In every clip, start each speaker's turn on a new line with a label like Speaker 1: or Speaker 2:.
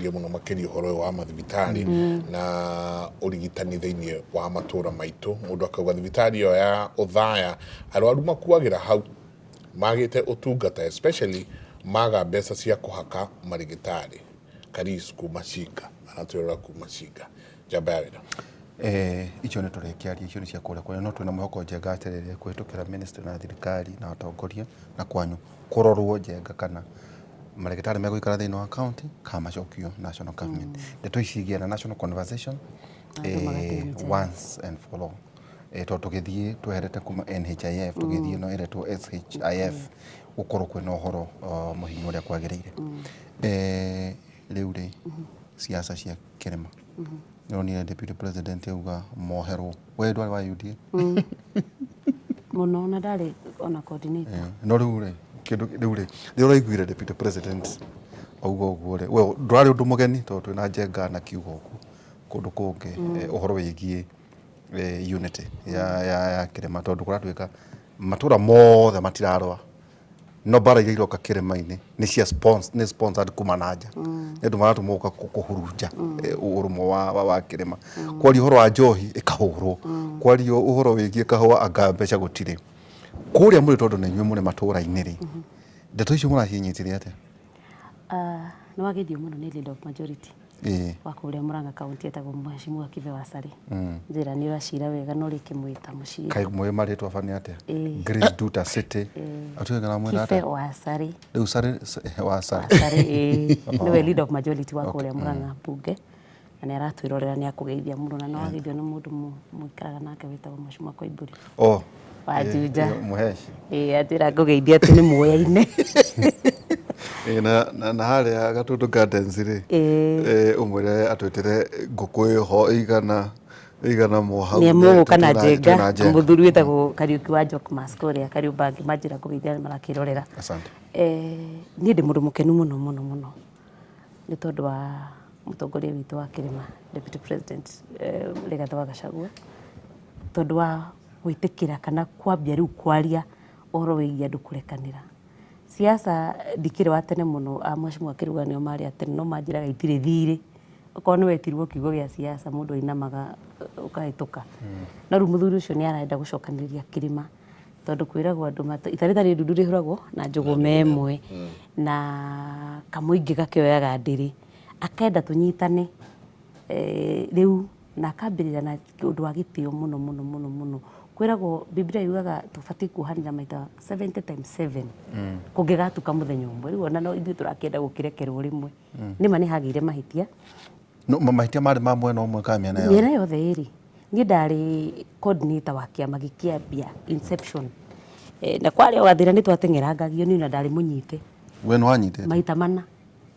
Speaker 1: Mũno makĩria ũhoro ũyũ wa mathibitarĩ na ũrigitani thĩinĩ wa matũra maitũ. Mũndũ akauga thibitarĩ ĩyo ya Othaya arwaru makuagĩra hau magĩte ũtungata, especially maga mbeca cia kũhaka marigĩtarĩ. Karis kuma Cinga aratwĩrora kuma Cinga. Njamba ya wĩra.
Speaker 2: Icio nĩ tũrĩkĩaria, icio nĩ cia kũrĩa kũrĩa, no twĩna mwĩhoko Njenga atĩrĩrĩ, kũhĩtũkĩra ministry na thirikari na atongoria na kwanyu kũrorwo Njenga kana marĩgĩtarĩ megũikara thĩinĩ wa county kana macokio national government. Ndeto ici igĩe na national conversation
Speaker 3: Andũ magateithia.
Speaker 2: Once and for all. Tondũ tũgĩthiĩ tweherete kuma NHIF tũgĩthiĩ no ĩretwo SHIF, gũkorwo kwĩna ũhoro mũhinyu ũrĩa kwagĩrĩire. Rĩu rĩ, siasa cia kĩrĩma, nĩronire deputy president auga moherwo. We ndwarĩ wa UDA?
Speaker 3: Mũno, na ndarĩ ona coordinator.
Speaker 2: No rĩu rĩ, kĩndũ rĩu rĩ, rĩrĩa ũraiguire deputy president auga ũguo rĩ, we ndwarĩ ũndũ mũgeni tondũ twĩna Njenga na kiugo ũguo kũndũ kũngĩ, ũhoro wĩgiĩ unity ya kĩrĩma, tondũ kũratuĩka matũra mothe matirarũa, no mbara iria iroka kĩrĩma-inĩ nĩ cia nĩ sponsored kuma na nja, nĩ andũ maratũmwo gũka kũhurunja ũrũmwe wa kĩrĩma. Kwario ũhoro wa njohi ĩkahũrwo, kwario ũhoro wĩgiĩ kahũa anga mbeca gũtirĩ kũrĩa mũrĩ, tondũ nĩ inyuĩ mũrĩ matũra-inĩ rĩ, ndeto icio mũracinyitire atĩa?
Speaker 3: Ah, nĩ wageithio mũno nĩ leader of majority wa kũrĩa Murang'a County, etagwo Mheshimiwa Kibe wa Sari. Njĩra nĩ ũracira wega no rĩkĩmwĩta mũciĩ.
Speaker 2: Kaĩ mũĩ marĩtwa bani atĩa? Grace Duta City atuĩka na mwĩra
Speaker 3: Kibe
Speaker 2: atĩa?
Speaker 3: wa Sari.
Speaker 2: Rĩu Sari wa Sari.
Speaker 3: Sari, ĩĩ, nĩwe leader of majority wa kũrĩa Murang'a bunge na nĩ aratwĩrorera, nĩ akũgeithia mũno, na nĩ wageithio nĩ mũndũ mũikaraga nake wĩtagwo Mheshimiwa Koimbũri wa Juja.
Speaker 2: Mũhesh.
Speaker 3: Ĩĩ, anjĩra ngũgeithia atĩ nĩ muoyaine.
Speaker 2: Na harĩa Gatundu Gardens rĩ, ũmwĩre atwĩtĩre ngũkũ ĩho ĩigana mwa hau.
Speaker 3: Nĩ mũgũka na
Speaker 2: twĩna
Speaker 3: Njenga.
Speaker 2: Njenga.
Speaker 3: Mũthuri wĩtagwo Kariũki wa Jokmas kũrĩa Kariũmbangi manjĩra ngũgeithia nĩ marakĩrorera.
Speaker 2: Asante.
Speaker 3: Niĩ ndĩ mũndũ mũkenu mũno mũno mũno nĩ tondũ wa mũtongoria witũ wa kĩrĩma, Deputy President Rigathĩ wa Gachagua, tondũ wa gwĩtĩkĩra kana kwambia rĩu kwaria ũhoro wĩgiĩ andũ kũrekanĩra. Siasa ndikĩrĩ wa tene mũno, a Mheshimiwa Kĩrũga nĩo marĩ a tene, no manjĩraga itirĩ thirĩ. Okorwo nĩ wetirwo kiugo gĩa siasa mũndũ ainamaga ũkahĩtũka. No rĩu mũthuri ũcio nĩ arenda gũcokanĩrĩria kĩrĩma, tondũ kwĩragwo andũ ita rĩtarĩ ndundu rĩhũragwo na njũgũma ĩmwe, na kamũingĩ gakĩoyaga ndĩrĩ. Akenda tũnyitane rĩu na akambĩrĩria na ũndũ wa gĩtĩo mũno mũno mũno mũno. Kwĩragwo Bibilia yugaga tũbatiĩ kuohanĩra maita 70 times 7 kũngĩgatuka mũthenya ũmwe. Rĩu ona no ithuĩ tũrakĩenda gũkĩrekerwo rĩmwe. Nĩma nĩ hagĩire mahĩtia.
Speaker 2: No, mahĩtia marĩ ma mwena ũmwe kana mĩena yothe?
Speaker 3: Mĩena yothe ĩrĩ. Niĩ ndarĩ coordinator wa kĩama gĩkĩambia inception. Na kwarĩ o gathĩna, nĩ twateng'erangagio niĩ na ndarĩ mũnyite.
Speaker 2: We nĩ wanyitĩte?
Speaker 3: Maita mana.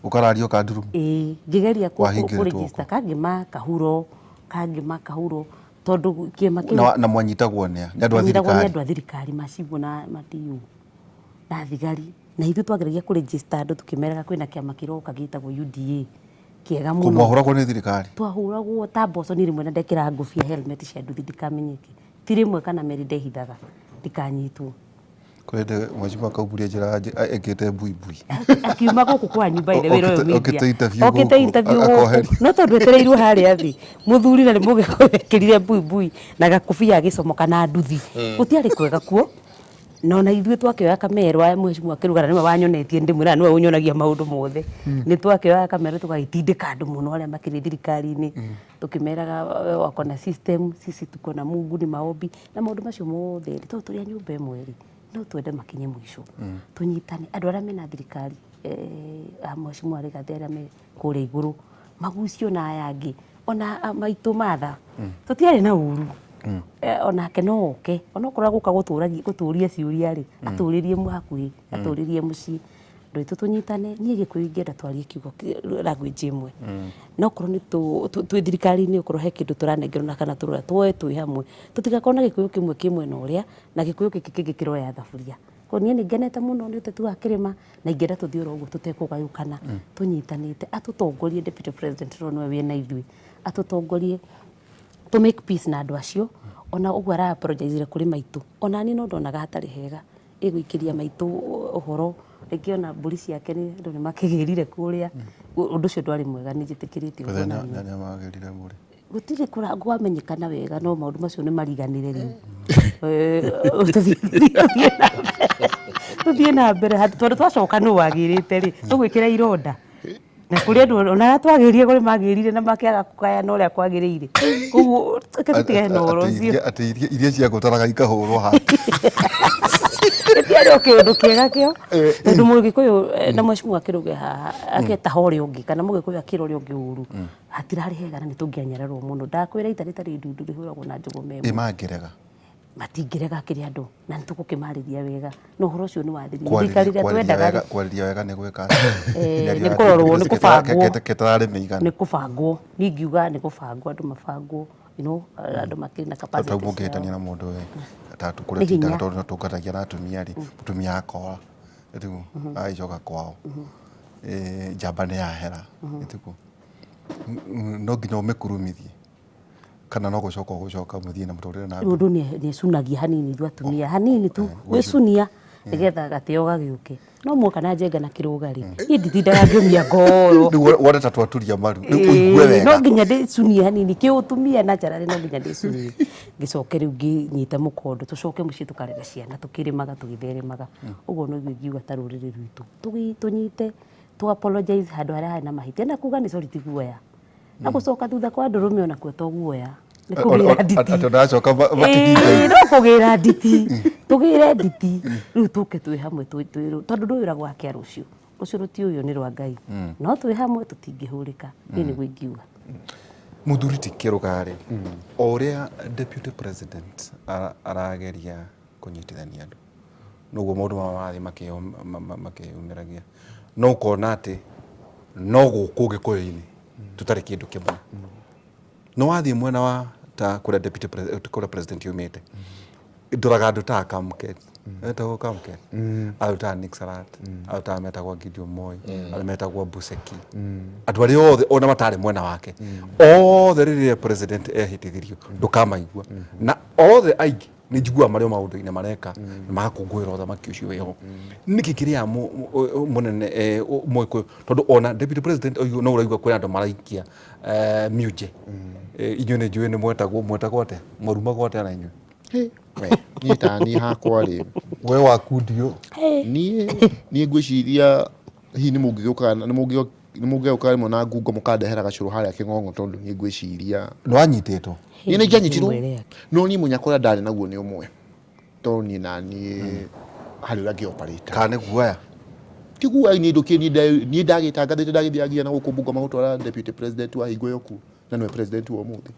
Speaker 2: Ũkarario kandurumu?
Speaker 3: Ĩĩ, ngĩgeria
Speaker 2: Wahingĩrĩtwo
Speaker 3: kũ register
Speaker 2: kũ?
Speaker 3: Kangĩma kahuro, kangĩma kahuro, tondũ kĩama kĩu
Speaker 2: Na mwanyitagwo nĩa? Nĩ andũ a
Speaker 3: Twanyitagwo nĩ
Speaker 2: thirikari?
Speaker 3: andũ a thirikari, macibũ na matiũ na thigari, na ithuĩ twageragia kũ register andũ tũkĩmeraga kwĩna kĩama kĩroka gĩtagwo UDA kĩega mũno.
Speaker 2: Mwahũragwo nĩ thirikari?
Speaker 3: Twahũragwo ta mboco. Niĩ rĩmwe na ndekĩraga ngũbia, helmet cia nduthi ndikamenyeke. Ti rĩmwe kana merĩ ndehithaga ndikanyitwo.
Speaker 2: Kwĩ hĩndĩ Mheshimiwa Kaumburia njĩra ekĩte mbuibui.
Speaker 3: Akiuma gũkũ kwanyu, by the way, Royal Media.
Speaker 2: Okĩte interview
Speaker 3: Okĩte
Speaker 2: gũkũ,
Speaker 3: interview
Speaker 2: akoherio.
Speaker 3: gũkũ, no tondũ etereirwo harĩa thĩ mũthuri na nĩ mũgĩkũyũ ekĩrire mbuibui na gakũbia agĩcomoka na nduthi. Gũtiarĩ kwega kuo, na ona ithuĩ twakĩoya kamerwa, Mheshimiwa Kĩrugara nĩwe wanyonetie, ndĩmwĩraga nĩwe ũnyonagia maũndũ mothe. Nĩ twakĩoyaga kamera tũgagĩtindĩka andũ mũno arĩa makĩrĩ thirikari-inĩ, tũkĩmeraga we wako na system, sisi tuko na Mungu ni maombi na maũndũ macio mothe rĩ, tondũ tũrĩ a nyũmba ĩmwe rĩ, no twende makinye mũico. Tũnyitane andũ arĩa mena thirikari, a Mheshimiwa Rigathĩ arĩa me kũrĩa igũrũ magucio na aya angĩ, ona maitũ Martha tũtiarĩ na ũru. Onake no oke onokorwo agũka gũtũria ciũria rĩ, atũrĩrie hakuhĩ, atũrĩrie mũciĩ. Andũ aitũ tũnyitane. Niĩ Gĩkũyũ ingĩenda twarie kiugo, language ĩmwe. No okorwo nĩ twĩ thirikari-inĩ, okorwo he kĩndũ tũranengerwo na kana tũrora, tuoe twĩ hamwe, tũtigakorwo na Gĩkũyũ kĩmwe kĩ mwena ũrĩa na Gĩkũyũ gĩkĩ kĩngĩ kĩroya thaburia. Koguo niĩ nĩ ngenete mũno nĩ ũteti wa kĩrĩma na ingĩenda tũthiĩ oro ũguo tũtekũgayũkana, tũnyitanĩte, atũtongorie Deputy President tondũ nĩwe wĩna ithuĩ, atũtongorie tũ make peace na andũ acio. Ona ũguo ara apologize kũrĩ maitũ, ona niĩ no ndonaga hatarĩ hega ĩgũikĩria maitũ ũhoro. Rĩngĩ ona mbũri ciake nĩ andũ nĩ makĩgĩrire kũrĩa. Ũndũ ũcio ndwarĩ mwega, nĩ njĩtĩkĩrĩte ũguo
Speaker 2: na
Speaker 3: naniĩ.
Speaker 2: Nĩ magĩrire mbũri?
Speaker 3: Gũtirĩ kwamenyekana wega, no maũndũ macio nĩ mariganĩre rĩu. Tũthiĩ na mbere tondũ twacoka nũ wagĩrĩte rĩ, tũgwĩkĩra ironda. Na kũrĩ andũ ona arĩa twagĩrire kũrĩ magĩrire na makĩaga kũgayana ũrĩa kwagĩrĩire. Koguo reke tũtigane na ũhoro ũcio.
Speaker 2: Atĩ iria ciagũtaraga ikahũrwo handũ.
Speaker 3: Gĩtiarĩ o kĩũndũ kĩega kĩo, tondũ mũgĩkũyũ na mheshimiwa akĩrũge haha aketaha ũrĩa ũngĩ kana mũgĩkũyũ akĩra ũrĩa ũngĩ ũru, hatirarĩ hega na nĩ tũngĩanyararwo mũno. Ndakwĩra ita rĩtarĩ ndundu rĩhũragwo na njũgũma
Speaker 2: Ĩ
Speaker 3: ĩmwe.
Speaker 2: mangĩrega?
Speaker 3: Matingĩrega kĩrĩ andũ na nĩ tũgũkĩmarĩria wega na ũhoro ũcio nĩ wathirire. Thirikari ĩrĩa twendaga rĩ,
Speaker 2: Kwarĩria wega nĩ gwĩka
Speaker 3: nĩ kũrorwo, nĩ kũbangwo.
Speaker 2: Ketararĩ mĩigana.
Speaker 3: Nĩ kũbangwo, niĩ ingiuga nĩ kũbangwo, andũ mabangwo, you know, andũ makĩrĩ na capacity
Speaker 2: Tau
Speaker 3: ciao.
Speaker 2: mũngĩhĩtania na mũndũ we ta kũrĩa
Speaker 3: Nĩ hinya.
Speaker 2: tindaga tondũ tũnganagia na atumia rĩ, mũtumia akora ĩtiguo agagĩcoka kwao, njamba nĩ yahera ĩtiguo, no nginya ũmĩkurumithie kana no gũcoka ũgũcoka mũthiĩ na mũtũrĩre na mbere.
Speaker 3: Mũndũ nĩ ecunagia hanini ithuĩ atumia, hanini tu gwĩcunia nĩgetha gatĩo gagĩũke. No muoka na njenga na kĩrũga rĩ, niĩ nditindaga ngĩũmia ngoro.
Speaker 2: Rĩu wone ta twaturia maru, rĩu ũigue wega.
Speaker 3: No nginya ndĩcunie hanini, kĩũtumia na njararĩ no nginya ndĩcunie. Ngĩcoke rĩu ngĩnyite mũkondo, tũcoke mũciĩ tũkarere ciana tũkĩrĩmaga tũgĩtheremaga. Ũguo nĩguo ingiuga ta rũrĩrĩ rwitũ, tũnyite, tũ apologize handũ harĩa harĩ na mahĩtia na kuga nĩ sorry ti guoya. Na gũcoka thutha kwa ndũrũme onakuo to guoya. Nĩ kũgĩra nditi.
Speaker 2: Atĩ ndacoka matigithia.
Speaker 3: Ĩĩ, no kũgĩra nditi. Tũgĩre nditi. Rĩu tũke twĩ hamwe tondũ ndũĩ ũrĩa gwakĩa rũciũ. Rũciũ rũtiũywo nĩ rwa Ngai. No twĩ hamwe tũtingĩhũrĩka. Niĩ nĩguo ingiuga.
Speaker 2: Mũthuri ti Kĩrũga-rĩ, o ũrĩa deputy president arageria kũnyitithania andũ, noguo maũndũ maya marathiĩ makĩyumĩragia. No ũkona atĩ no gũkũ Gĩkũyũ-inĩ tũtarĩ kĩndũ kĩmwe. No wathiĩ mwena wa ta kũrĩa deputy kũrĩa president yumĩte, ndoraga andũ ta Kamket, etagwo Kamket, andũ ta Nick Salat, andũ ta metagwo Gideon Moi, arĩa metagwo Buseki, andũ arĩa othe ona matarĩ mwena wake, othe rĩrĩa president ehĩtithirio ndũkamaigua, na othe aingĩ nĩ njiguaga marĩ o maũndũ-inĩ mareka na magakũngũĩra ũthamaki ũcio wĩho. Nĩkĩ kĩrĩa mũnene mũgĩkũyũ, tondũ ona deputy president oigua no ũraigua kwĩna andũ maraikia miunje. Inyuĩ nĩ njũĩ nĩ mwetagwo, mwetagwo atĩa? Mwarumagwo atĩa na inyuĩ?
Speaker 4: Hĩ, we, niĩ ta niĩ hakwa rĩ.
Speaker 2: We waku ndiũ.
Speaker 4: Niĩ, niĩ ngwĩciria hihi nĩ mũngĩgĩũkaga, nĩ mũngĩgĩũkaga rĩmwe na ngungo mũkandehera gacũrũ harĩa kĩng'ong'o tondũ niĩ ngwĩciria.
Speaker 2: Nĩ wanyitĩtwo?
Speaker 4: Niĩ nĩ ingĩanyitirwo, no niĩ mũnyaka ũrĩa ndarĩ naguo nĩ ũmwe. Tondũ niĩ naniĩ harĩ ũrĩa ngĩ operate.
Speaker 2: Kana nĩ guoya?
Speaker 4: Ti guoya niĩ ndũkĩrĩ niĩ ndagĩtangathĩte ndagĩthiagia na gũkũ Bungoma gũtwara deputy president wa hingo ĩyo kuo na nĩwe president wa ũmũthĩ.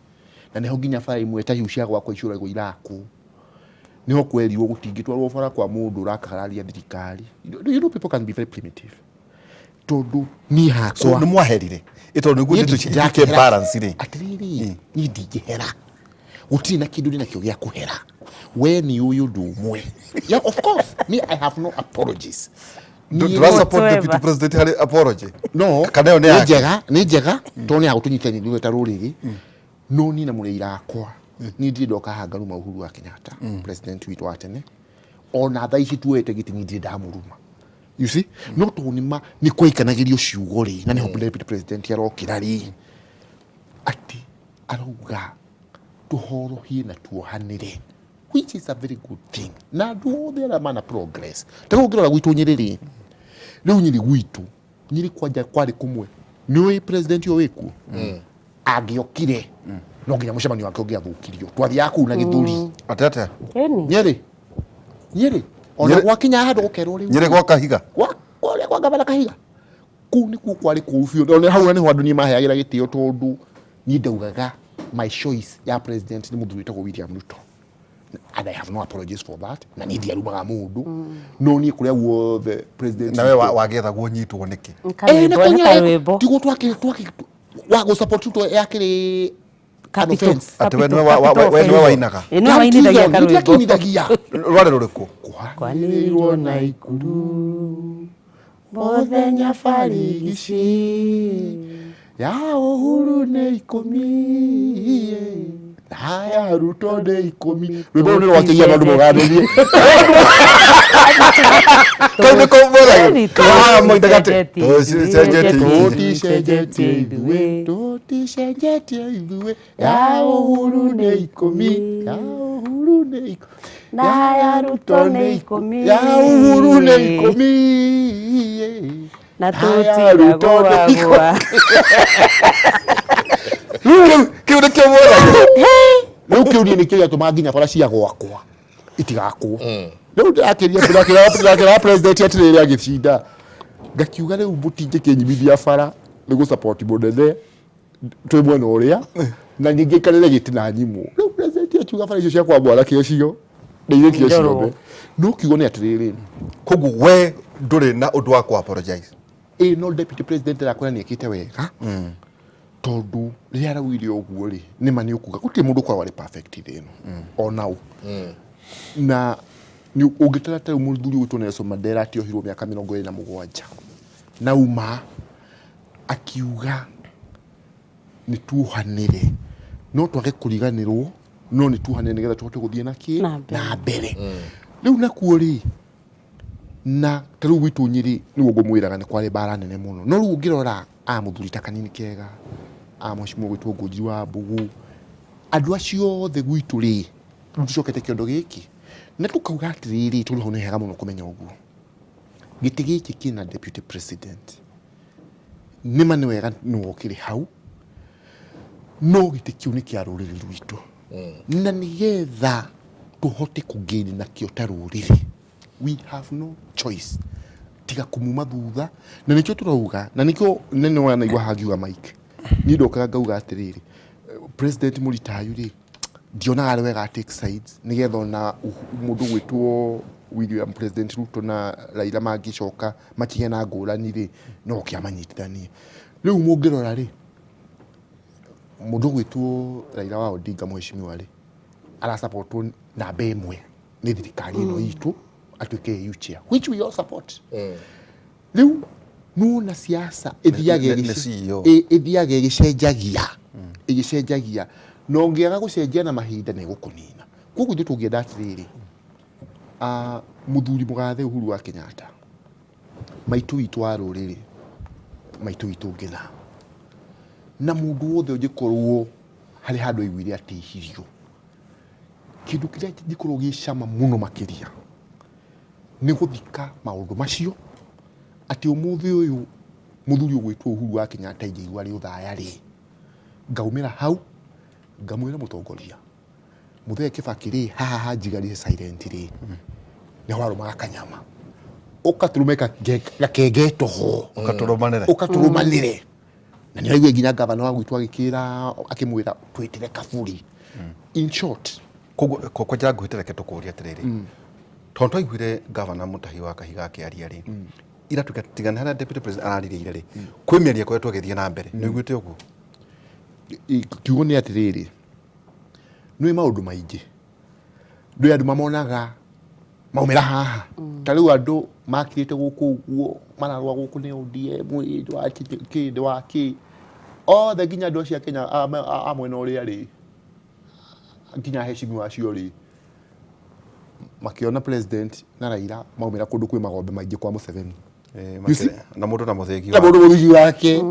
Speaker 4: Na nĩho nginya bara imwe ta icio cia gwakwa icũragwo irakwo. Nĩho kwerirwo gũtingĩtwarwo bara kwa mũndũ ũrakararia thirikari. You know people can be very primitive. Tondũ niĩ hakwa.
Speaker 2: So nĩ mwaherire? Ĩ tondũ nĩguo
Speaker 4: Niĩ
Speaker 2: ndeto ici
Speaker 4: ndingĩhera.
Speaker 2: ituĩke balance rĩ.
Speaker 4: Atĩrĩrĩ, niĩ ndingĩhera. Gũtirĩ na kĩndũ ndĩnakĩo gĩa kũhera. We nĩ ũĩ ũndũ ũmwe. Yeah, of course. Me, I have no apologies. Niĩ-
Speaker 2: Ndũra support
Speaker 3: Whatsoever.
Speaker 2: deputy president harĩ apology?
Speaker 4: No,
Speaker 2: Kana ĩyo nĩ
Speaker 4: nĩ
Speaker 2: yake?
Speaker 4: njega, nĩ njega, tondũ nĩ ya gũtũnyitithania ithuĩ ta rũrĩrĩ. No niĩ na mũrĩira akwa, niĩ ndirĩ ndoka haha ngaruma Uhuru wa Kenyatta, president witũ wa tene. Ona thaa ici tuoete gĩtĩ niĩ ndirĩ ndamũruma. You see? No tondũ nĩ ma nĩ kwaikanagĩrio ciugo rĩ, na nĩho deputy president arokĩra rĩ, atĩ arauga tũhorohie na tuohanĩre which is a very good thing na andũ othe arĩa mana progress ta rĩu ũngĩrora gwitũ Nyĩrĩ rĩ, rĩu Nyĩrĩ gwitũ Nyĩrĩ kwanja kwarĩ kũmwe nĩ ũĩ president ũyũ wĩkuo angĩokire no nginya mũcemanio wake ũngĩathũkirio twathiaga kũu na gĩthũri.
Speaker 2: Atĩ atĩa?
Speaker 3: Ĩni.
Speaker 4: Nyĩrĩ Nyĩrĩ ona
Speaker 2: Nyĩrĩ-
Speaker 4: gwakinya handũ gũkerwo rĩu
Speaker 2: Nyĩrĩ gwa Kahiga?
Speaker 4: Gwa- kũrĩa kwa gavana Kahiga kũu nĩkuo kwarĩ kũru biũ ona hau nĩho andũ niĩ maheagĩra gĩtĩo tondũ niĩ ndaugaga my choice ya president nĩ mũthuri wĩtagwo William Ruto and I have no apologies for that na niĩ ndiarumaga mũndũ no niĩ kũrĩa guothe president
Speaker 2: Na we wagĩethagwo ũnyitwo nĩkĩ?
Speaker 4: Eh, nĩ
Speaker 3: Karwĩmbo, nĩ
Speaker 4: kũnyua-
Speaker 3: karwĩmbo.
Speaker 4: tiguo twakĩ twakĩ wa gũ support Ruto yakĩrĩ an
Speaker 3: Capital-
Speaker 4: offense.
Speaker 2: Atĩ we
Speaker 3: capital-
Speaker 2: nĩwe wa-
Speaker 3: capital
Speaker 2: we nĩwe
Speaker 3: offense.
Speaker 2: wainaga?
Speaker 3: Ĩ, nĩwe wainithagia
Speaker 4: Nĩ
Speaker 3: karwĩmbo.
Speaker 4: ndiakĩinithagia.
Speaker 2: Rwarĩ rũrĩkũ?
Speaker 3: Kwanĩrĩirwo na ikuru mũthenya barigici
Speaker 4: ya Uhuru nĩ ikũmi. Haya Ruto nĩ ikũmi. Rwĩmbo rũu nĩ rwakĩgia maũndũ mũganĩrie.
Speaker 2: Kau nĩko mwethaga. Haya moigaga atĩ, tũticenjetie
Speaker 4: Tũticenjetie ithuĩ, tũticenjetie ithuĩ, ya Uhuru nĩ ikũmi, ya Uhuru nĩ ikũmi,
Speaker 3: Na ya Ruto nĩ ikũmi.
Speaker 4: ya Uhuru nĩ ikũmi.
Speaker 3: Na
Speaker 4: Ya Ruto nĩ
Speaker 3: tũtiragũagũa.
Speaker 2: Rĩu kĩu nĩkĩo mwethaga.
Speaker 4: Rĩu kĩu niĩ nĩkĩo gĩatũmaga nginya bara cia gwakwa itigakwo. Rĩu ndĩrakĩria ndĩrakĩra president atĩrĩrĩ agĩcinda ngakiuga rĩu mũtingĩkĩnyimithia bara nĩ gũ support mũnene twĩ mwena ũrĩa na ningĩ njikarĩre gĩtĩ na nyimwo. Rĩu president akiuga bara icio cia kwa mwanake ũcio nĩ irĩkio
Speaker 3: Njorwo.
Speaker 4: ciothe. No kiugo nĩ atĩrĩrĩ,
Speaker 2: Koguo we ndũrĩ na ũndũ wa kũ apologize.
Speaker 4: Ĩ no deputy president arakwĩra nĩ ekĩte wega, tondũ rĩrĩa araugire ũguo rĩ, nĩma nĩ ũkuga gũtirĩ mũndũ ũkoragwo arĩ perfect thĩ ĩno ona ũ, na nĩ ũngĩtara ta rĩu mũthuri ũgwĩtwo Nelson Mandela atĩ ohirwo mĩaka 27 na uma akiuga nĩ tuohanĩre, no twage kũriganĩrwo, no nĩ tuohanĩre nĩgetha tũhote gũthiĩ na kĩ
Speaker 3: Na mbere.
Speaker 4: Na mbere. Rĩu nakuo rĩ, na ta rĩu gwitũ Nyĩrĩ nĩguo ngũmwĩraga nĩ kwarĩ mbara nene mũno, no rĩu ũngĩrora a mũthuri ta Kanini Kega, a mheshimiwa gwĩtwo Ngũnjiri wa Mbũgũ, andũ acio othe gwitũ rĩ, rĩu tũcokete kĩondo gĩkĩ na tũkauga atĩrĩrĩ, tondũ hau nĩ hega mũno kũmenya ũguo, gĩtĩ gĩkĩ kĩna deputy president, nĩma nĩ wega nĩwe ũkĩrĩ hau, no gĩtĩ kĩu nĩ kĩa rũrĩrĩ rwitũ, na nĩgetha tũhote kũgain nakĩo ta rũrĩrĩ, we have no choice tiga kumuma thutha, na nĩkĩo tũrauga, na nĩkĩo nene wanaigua hangiuga Mike, niĩ ndokaga ngauga atĩrĩrĩ, president mũritayu rĩ, ndionaga arĩ wega take sides, nĩgetha ona mũndũ gwĩtwo William President Ruto na Raila mangĩcoka makĩgĩa na ngũrani rĩ, no oke amanyitithanie. Rĩu mũngĩrora rĩ, mũndũ ũgwĩtwo Raila wa Odinga mheshimiwa rĩ, arasapotwo namba ĩmwe nĩ thirikari ĩno itũ atuĩke AU chair, which we all support. Rĩu nona siasa ĩthiaga
Speaker 2: Nĩ CEO.
Speaker 4: Ĩthiaga ĩgĩcenjagia, na ũngĩaga gũcenjia na mahinda nĩ ĩgũkũnina. Koguo ithuĩ tũngĩenda atĩrĩrĩ, mũthuri mũgathe Uhuru wa Kenyatta, maitũ witũ wa rũrĩrĩ, maitũ witũ Ngĩna, na mũndũ wothe ũngĩkorwo harĩ handũ aiguire atĩhirio, kĩndũ kĩrĩa kĩngĩkorwo gĩ cama mũno makĩria nĩ gũthika maũndũ macio, atĩ ũmũthĩ ũyũ mũthuri ũgwĩtwo Uhuru wa Kenyatta ingĩigua arĩ ũthaya rĩ, ngaumĩra hau ngamwĩra mũtongoria Mũthee Kĩbakĩ rĩ, haha hanjigarire silent rĩ, nĩho arũmaga kanyama, ũkatũrũme gakenge toho.
Speaker 2: Ũkatũrũmanĩre.
Speaker 4: Ũkatũrũmanĩre, na nĩ araigua nginya gavana wa gwitũ agĩkĩra akĩmwĩra twĩtĩre kaburi, in short.
Speaker 2: Koguo kwa njĩra nguhĩ reke tũkũrie atĩrĩrĩ, tondũ twaiguire gavana Mutahi wa Kahiga akĩaria rĩ, iratuĩka tiga nĩ harĩa deputy president ararĩrĩire rĩ, kwĩ mĩario ĩkoretwo ĩgĩthiĩ na mbere, nĩ ũiguĩte ũguo?
Speaker 4: Kiugo nĩ atĩrĩrĩ, nĩ maũndũ maingĩ ndũĩ andũ mamonaga maumĩra haha, ta rĩu andũ makirĩte gũkũ ũguo mararũa gũkũ nĩ ODM ĩ, wa kĩ wa kĩ othe, nginya andũ acio a Kenya a mwena ũrĩa rĩ, nginya heshimiwa acio rĩ, makĩona president na Raila maumĩra kũndũ kwĩ magombe maingĩ kwa Museveni. You see?
Speaker 2: Na mũndũ na mũthĩgi.
Speaker 4: Na mũndũ mũthĩgi wake,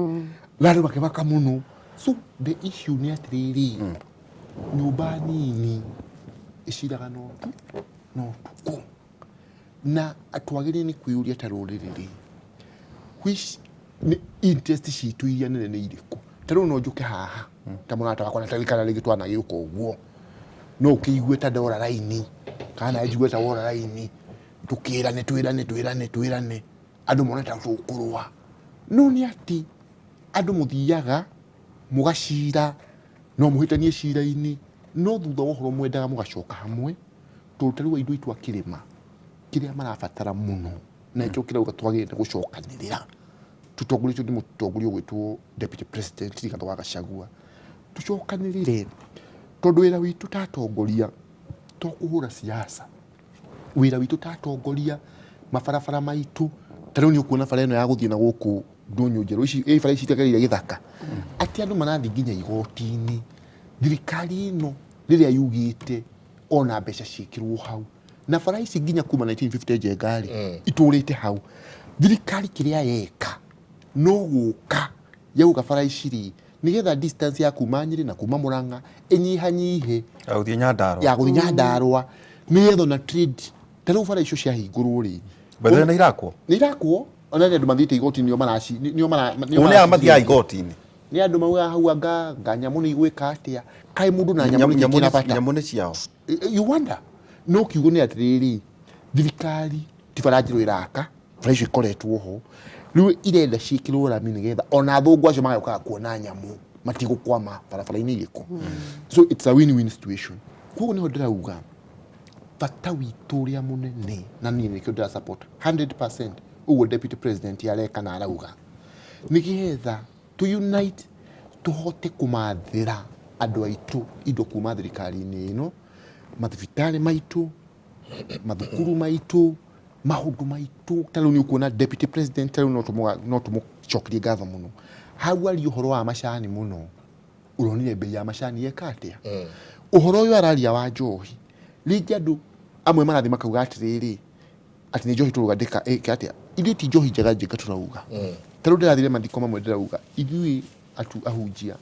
Speaker 4: na andũ makĩmaka mũno. So the issue nĩ atĩrĩrĩ, nyũmba nini ĩciraga no ũtukũ, na twagĩrĩire nĩ kwĩyũria ta rũrĩrĩ rĩ, which nĩ interest citũ iria nene nĩ irĩkũ? Ta rĩu no njũke haha ta mũrata wakwa na tarĩ kana rĩngĩ twanagĩũka ũguo, no ũkĩigue ta ndora raini kana nawe njigue ta wora raini, tũkĩrane twĩrane twĩrane twĩrane, andũ mone ta tũkũrũa, no nĩ atĩ andũ mũthiaga mũgacira, no mũhĩtanie cira-inĩ, no thutha wa ũhoro mwendaga mũgacoka hamwe, tondũ ta rĩu andũ aitũ a kĩrĩma kĩrĩa marabatara mũno, na nĩkĩo kĩrauga twagĩrĩire gũcokanĩrĩra tũtongoretio nĩ mũtongoria ũgwĩtwo Deputy President Rigathĩ wa Gachagua, tũcokanĩrĩre, tondũ wĩra witũ ta atongoria to kũhũra siasa, wĩra witũ ta atongoria mabarabara maitũ, ta rĩu nĩ ũkuona bara ĩno ya gũthiĩ na gũkũ ndũnyũ njerũ ici, ĩ bara ici itegereire gĩthaka, atĩ andũ marathiĩ nginya igoti-inĩ, thirikari ĩno. Rĩrĩa yugĩte ona mbeca ciĩkĩrwo hau na bara ici nginya kuma 1950 Njenga rĩ, itũrĩte hau. Thirikari kĩrĩa yeka no gũka yauga bara ici rĩ, nĩgetha distance ya kuma Nyĩrĩ na kuma Mũrang'a ĩnyihanyihe.
Speaker 2: Ya gũthiĩ Nyandarua.
Speaker 4: Ya gũthiĩ Nyandarua, nĩgetha ona trade ta rĩu bara icio ciahingũrwo rĩ.
Speaker 2: By the way, nĩ irakwo?
Speaker 4: Nĩ irakwo, ona nĩ andũ mathiĩte igoti-inĩ nĩo maraci nĩo mara nĩo
Speaker 2: Nĩ aya mathiaga igoti-inĩ?
Speaker 4: Nĩ andũ maugaga hau anga nyamũ nĩ igwĩka atĩa, kaĩ mũndũ na nyamũ nĩkĩ kĩna bata?
Speaker 2: Nyamũ nĩ ciao.
Speaker 4: You wonder. No kiugo nĩ atĩrĩrĩ, thirikari ti bara njerũ ĩraka, bara icio ikoretwo ho, rĩu irenda ciĩkĩrwo rami nĩgetha ona athũngũ acio magĩũkaga kuona nyamũ matigũkwama barabara-inĩ irĩkũ. So it's a win-win situation. Koguo nĩho ndĩrauga bata witũ ũrĩa mũnene, na niĩ nĩkĩo ndĩra support 100% ũguo deputy president areka na arauga, nĩgetha tũ unite tũhote kũmathĩra andũ aitũ indo kuma thirikari-inĩ ĩno, mathibitarĩ maitũ, mathukuru maitũ, maũndũ maitũ. Ta rĩu nĩ ũkuona deputy president ta rĩu no tũmũcokerie ngatho mũno. Hau aria ũhoro wa macani mũno, ũronire mbei ya macani yeka atĩa? Ũhoro ũyũ araria wa njohi, rĩngĩ andũ amwe marathiĩ makauga atĩrĩrĩ, atĩ nĩ njohi tũrauga ndĩka ĩke atĩa? Ithuĩ ti njohi njega njega tũrauga. Ta rĩu ndĩrathire mathiko mamwe ndĩrauga, ithuĩ atu ahunjia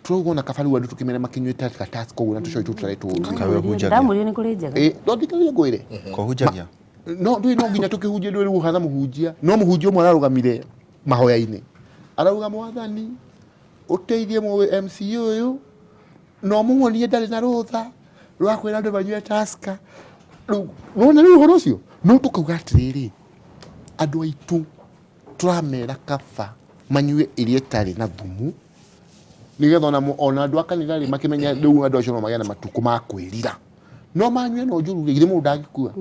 Speaker 4: tũrauga ona kaba rĩu andũ tũkĩmere makĩnyue ta Tusker ũguo na tũcohi tũu tũtarĩ tũũru.
Speaker 2: Kaĩ ũhunjagia?
Speaker 3: Ndamwĩrire nĩ kũrĩ njega.
Speaker 4: Ĩ, no thikĩrĩria ngwĩre.
Speaker 2: Kũhunjagia?
Speaker 4: No ndũĩ no nginya tũkĩhunjie, ndũĩ rĩu ũhana mũhunjia. No mũhunjia ũmwe ararũgamire mahoya-inĩ. Arauga mwathani ũteithie MC ũyũ na ũmuonie ndarĩ na rũtha rwa kwĩra andũ manyue Tusker. Rĩu nĩwona rĩu ũhoro ũcio? No tũkauga atĩrĩrĩ, andũ aitũ tũramera kaba manyue ĩrĩa ĩtarĩ na thumu, nĩgetha ona andũ a kanitha rĩ makĩmenya rĩu andũ acio no magĩe na matukũ ma kwĩrira. No manyue no njũru rĩ, githĩ mũndũ ndangĩkua?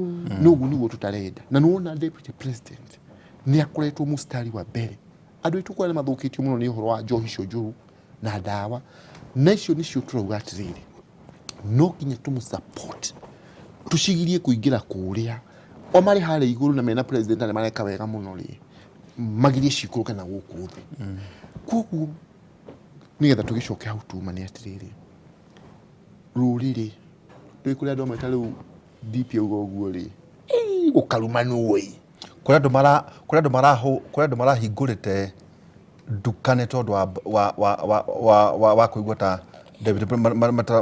Speaker 4: No ũguo nĩguo tũtarenda. Na nĩwona deputy president nĩ akoretwo mũstari wa mbere. Andũ aitũ kũrĩa nĩ mathũkĩtio mũno nĩ ũhoro wa njohi icio njũru na ndawa, na icio nĩcio tũrauga atĩrĩrĩ, no nginya tũmũ support tũcigirie kũingĩra kũrĩa. O marĩ harĩa igũrũ na mena president na nĩ mareka wega mũno rĩ, magirie cikũrũke na gũkũ thĩ. Koguo nĩgetha tũgĩcoke hau tuma nĩ atĩrĩrĩ, rũrĩrĩ rwĩ kũrĩa andũ amwe ta rĩu DP auga ũguo rĩ, gũkarumanwo ĩ.
Speaker 2: Kũrĩ andũ mara, kũrĩ andũ marahũ, kũrĩ andũ marahingũrĩte nduka nĩ tondũ wa, wa, wa, wa, wa, wa, wa kũigua ta David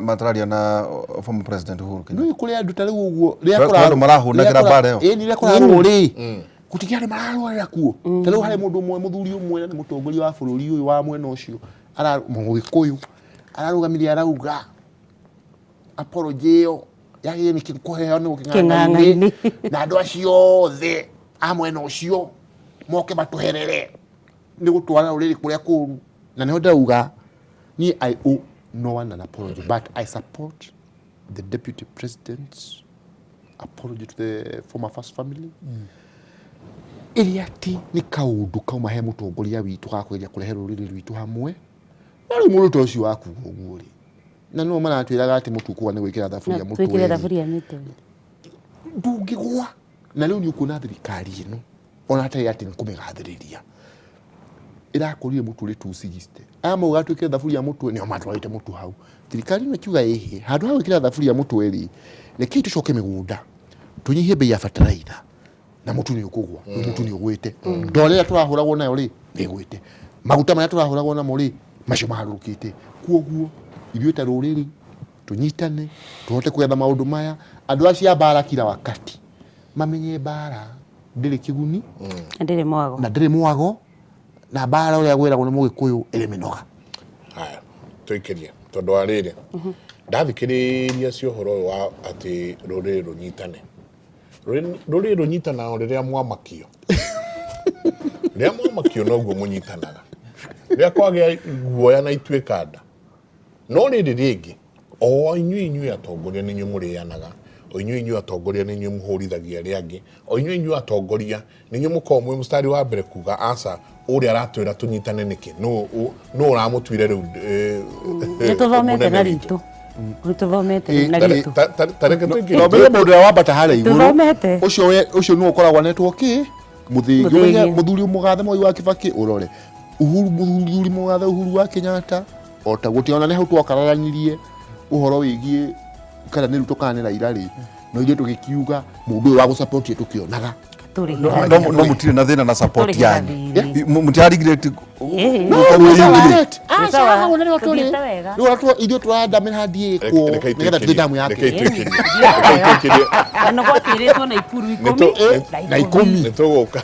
Speaker 2: matararia na former president Uhuru Kenyatta.
Speaker 4: Nĩ kũrĩ andũ ta rĩu ũguo rĩrĩa
Speaker 2: Kũrĩ andũ marahũnagĩra mbara ĩyo.
Speaker 4: Ĩni rĩrĩa kũrarũo rĩ, gũtikĩrĩ andũ mararũarĩra kuo. Ta rĩu harĩ mũndũ ũmwe, mũthuri ũmwe na nĩ mũtongoria wa bũrũri ũyũ wa mwena ũcio, Mũgĩkũyũ, ararũgamire arauga apology ĩyo yagĩrĩire nĩ kũheanwo
Speaker 3: kĩng'ang'a-inĩ,
Speaker 4: na andũ acio othe a mwena ũcio moke matũherere nĩ gũtwara rũrĩrĩ kũrĩa kũru. Na nĩho ndĩrauga niĩ I owe no one an apology, but I support the deputy president's apology to the former first family. Ĩrĩa atĩ nĩ kaũndũ kauma he mũtongoria witũ ga kũgeria kũrehe rũrĩrĩ rwitũ hamwe. No rĩu mũndũ ta ũcio wakuga ũguo rĩ, na nĩo maratwĩraga atĩ mũtu ũkũgwa nĩ gwĩkĩra thaburia mũtwe
Speaker 3: Twĩkĩre
Speaker 4: rĩ.
Speaker 3: thaburia mĩtwe.
Speaker 4: Ndũngĩgwa. Na rĩu nĩ ũkuona thirikari ĩno ona hatarĩ atĩ nĩ kũmĩgathĩrĩria, ĩrakũrire mũtu ũrĩ 260. Aya mauga twĩkĩre thaburia mũtwe nĩo matwarĩte mũtu hau. Thirikari ĩno ĩkiuga ĩhĩ, handũ ha gwĩkĩra thaburia mũtwe rĩ, rekei tũcoke mĩgũnda tũnyihie bei ya bataraitha na mũtu nĩ ũkũgwa. Rĩu mũtu nĩ ũgwĩte. Ndora ĩrĩa tũrahũragwo nayo rĩ, nĩ ĩgwĩte. Maguta marĩa tũrahũragwo namo rĩ, macio maharũrũkĩte. Kwoguo ithuĩ ta rũrĩrĩ tũnyitane tũhote gwetha maũndũ maya. Andũ acio a mbara kila wakati mamenye mbara ndĩrĩ kĩguni
Speaker 3: Na ndĩrĩ mwago.
Speaker 4: Na ndĩrĩ mwago, na mbara ũrĩa gwĩragwo nĩ Mũgĩkũyũ ĩrĩ mĩnoga.
Speaker 1: Haya, tũikĩrie tondũ wa rĩrĩ, ndathikĩrĩria cia ũhoro ũyũ wa atĩ rũrĩrĩ rũnyitane. Rũrĩrĩ rũnyitanaga o rĩrĩa mwamakio. Rĩrĩa mwamakio noguo mũnyitanaga. Rĩrĩa kwagĩa guoya na ituĩka nda. No rĩrĩ rĩngĩ, o inyuĩ inyuĩ atongoria nĩ inyuĩ mũrĩanaga, o inyuĩ inyuĩ atongoria nĩ inyuĩ mũhũrithagia arĩa angĩ, o inyuĩ inyuĩ atongoria nĩ inyuĩ mũkoragwo mwĩ mũstari wa mbere kuga aca, ũrĩa aratwĩra tũnyitane nĩkĩ? Nũ ũramũtuire rĩu
Speaker 3: Nĩ tũthomete
Speaker 1: mũnene
Speaker 3: na
Speaker 1: witũ?
Speaker 3: ritũ. Nĩ tũthomete na ritũ.
Speaker 1: Ta reke tũingĩre.
Speaker 4: No menye mũndũ ũrĩa wambata harĩa igũrũ.
Speaker 3: Tũthomete.
Speaker 4: Ũcio nĩwe ũkoragwo anetwo kĩ? Mũthĩgi.
Speaker 3: Mũthĩgi.
Speaker 4: Ũmenye mũthuri mũgathe Mwai wa Kibaki ũrore. Uhuru, mũthuri mũgathe Uhuru wa Kenyatta o taguo, tiga ona nĩ hau twakararanirie Ũhoro wĩgiĩ kana nĩ Ruto kana nĩ Raila rĩ, no ithuĩ tũgĩkiuga mũndũ ũyũ wa gũsupport tũkĩonaga.
Speaker 2: No no mutirĩ na thĩna na support
Speaker 3: Tũrĩ
Speaker 2: yanyu.
Speaker 3: gathiri.
Speaker 2: Mũtirarigirĩti.
Speaker 3: Ĩĩ.
Speaker 4: No,
Speaker 2: Gũkorwo
Speaker 4: twĩ
Speaker 2: ĩ
Speaker 4: sawa
Speaker 2: Jubilee.
Speaker 4: rĩt.
Speaker 3: Twĩ
Speaker 4: Aca,
Speaker 3: sawa.
Speaker 4: hau nĩho tũrĩ.
Speaker 3: Tũthiĩte wega.
Speaker 4: Rĩu ona ithuĩ tũrandamĩra ndiĩkwo
Speaker 1: Reke
Speaker 4: nĩgetha tũthiĩ damu yake.
Speaker 1: Reke itwĩkĩrie. Reke itwĩkĩrie.
Speaker 3: Na gwakĩrĩtwo na ikuru 10
Speaker 4: Na 10.
Speaker 1: Nĩ tũgũka.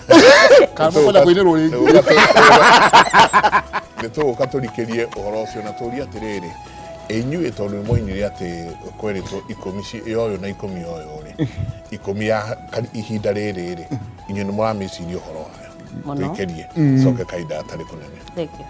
Speaker 4: Kana mũkwenda kũinĩrwo rĩngĩ.
Speaker 1: Nĩ tũgũka tũrikĩrie ũhoro ũcio na tũrie atĩrĩrĩ, inyuĩ tondũ nĩ mwoinire atĩ kwerĩtwo 10 yoyũ na 10 yoyũ rĩ, 10 ya ihinda rĩrĩ rĩ, inyuĩ nĩ mũramĩciria ũhoro wayo?
Speaker 3: Mũno.
Speaker 1: Tũikĩrie coke kahinda gatarĩ kũnene.
Speaker 3: Thank you.